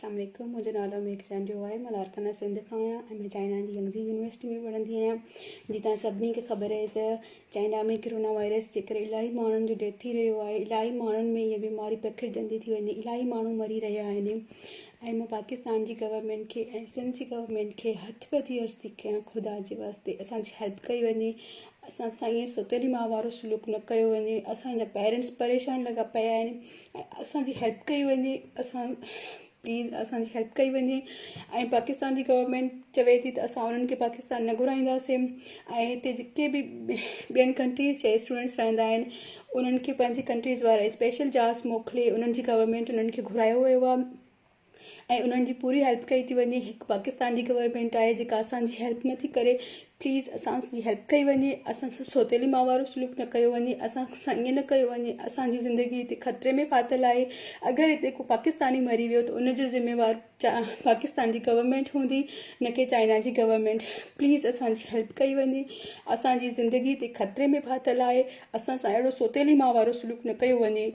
اسلام عليڪم منهنجو نالو ميڪ چانڊيو آهي مان لاڙڪاڻا سنڌ کان آهيان ۽ مان چائنا جي ينگزي يونيورسٽي ۾ پڙهندي آهيان جي تان سڀني کي خبر آهي ته چائنا ۾ ڪرونا وائرس جي ڪري الاهي ماڻهن جو ڊيٿ ٿي رهيو آهي الاهي ماڻهن ۾ هيء بيماري پکڙجندي ٿي وڃي الاهي ماڻهو مري رهيا آهن ۽ مان پاڪستان جي گورنمينٽ کي ۽ سنڌ جي گورنمينٽ کي هٿ ٻڌي عرض ٿي ڪيان خدا جي واسطي اسان جي هيلپ ڪئي وڃي اسان سان ائين ستيلي ماء وارو سلوڪ نه ڪيو وڃي اسان جا پيرنٽس پريشان لڳا پيا آهن ۽ اسان جي هيلپ ڪئي وڃي اسان پليز اسان جي هيلپ ڪئي وڃي ۽ پاڪستان جي گورنمينٽ چوي ٿي ته اسان انهن کي پاڪستان نه گهرائينداسين ۽ هتي جيڪي به ٻين ڪنٽريز جا اسٽوڊنٽس رهندا آهن انهن کي پنهنجي ڪنٽريز وارا اسپيشل جهاز موڪلي انهن جي گورنمينٽ انهن کي گهرايو ويو آهي ۽ انهن جي پوري هيلپ ڪئي ٿي وڃي هڪ پاڪستان جي گورنمينٽ آهي جيڪا اسان جي هيلپ نٿي ڪري پليز اسان جي هيلپ ڪئي وڃي اسان سان سوتيلي ماء وارو سلوڪ نه ڪيو وڃي اسان سان ائين نه ڪيو وڃي اسان جي زندگي هتي خطري ۾ ڦاٿل آهي اگر هتي ڪو پاڪستاني مري ويو ته ان جو ذميوار پاڪستان جي گورنمينٽ هوندي نه ڪي چائنا جي گورنمينٽ پليز اسان جي هيلپ ڪئي وڃي اسان جي زندگي هتي خطري ۾ ڦاٿل آهي اسان سان اهڙو سوتيلي ماء وارو سلوڪ نه ڪيو وڃي.